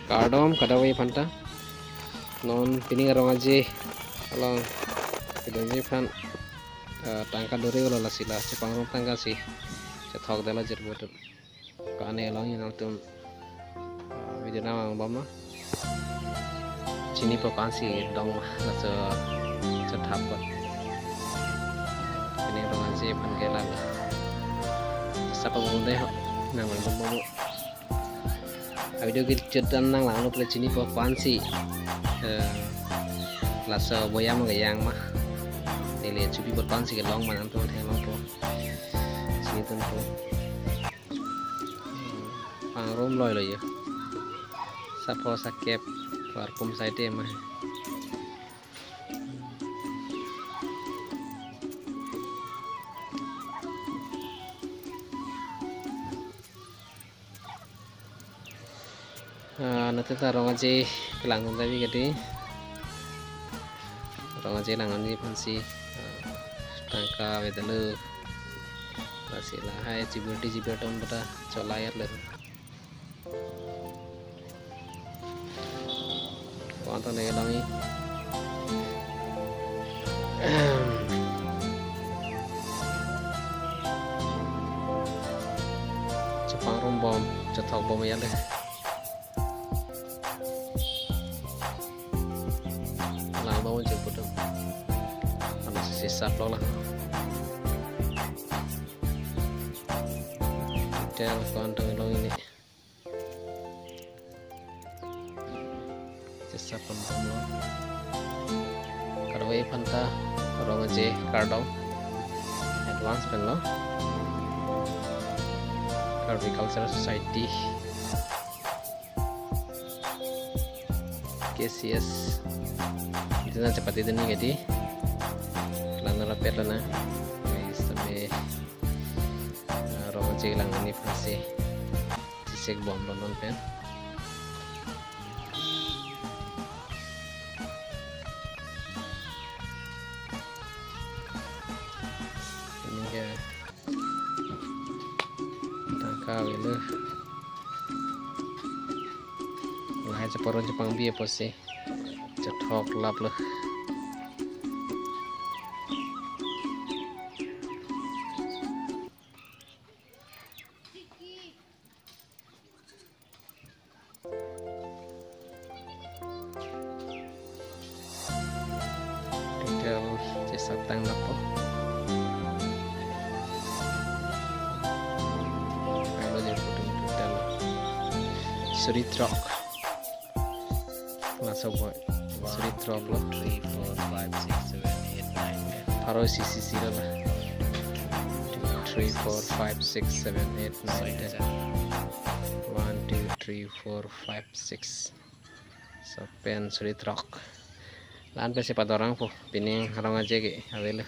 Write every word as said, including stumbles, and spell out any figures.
Kardom kadokave aphanta. Non pini Rong Aje along kedo ji aphan, eh, tangka duri ulo, lasi la chepangrum tangka si chethok dela jirbo tu. Ko-an along nangtum, eh, video nang bom ma. Chinipo ko-ansi dong ma, laso chethap ko. Pini Rong Aje aphan ke lalo. Sapa bom dei ho, nang bom bom. Video kejut dan nang langlo pule chinipo ko-ansi, eh, laso boyam kejang ma. Neli chupi bot ko-ansi kelong ma nangtum theklongpo. Chinitunpo. Pangrum loilo yo. Sapho sakep, arkum saite ma. Ah, nate ta Rong Aje kelang dun tadi kadi. Rong Aje langdunji aphansi, ah, tangka avedetlo. Lasi lahai chibirti chibirton bata cholai lo. Ko-an ta neke dong i. Chepangrum bom, chethok bom ya dei. Lang bom je putum. Ano si sap lo la. Hotel ko-an ta long ini. Chesap pon bom lo. Kadokave aphanta Rong Aje kardom. Advance pen lo. Karbi Cultural Society, K C S. Itina chepatedun ni kadi. Lana rapet lana. Guys, tapi, eh, Rong Aje langdunji aphansi chesik bomlo non pen. Ini ke tangka avelo. Lahai cheparon chepangbi apotsi chethok lap lo. Hotel chesap tang lapo. Ailo je putum hotel. Suri throk. Laso boy. Suri throk lo. Three, four, five, six, seven, eight, nine, ten. Pharo isi isi lo la. Two, three, four, five, six, seven, eight, nine, ten. One, two, three, four, five, six. So, pen suri throk. La-an pensi padorangpo. Pining Rong Aje ke avelo.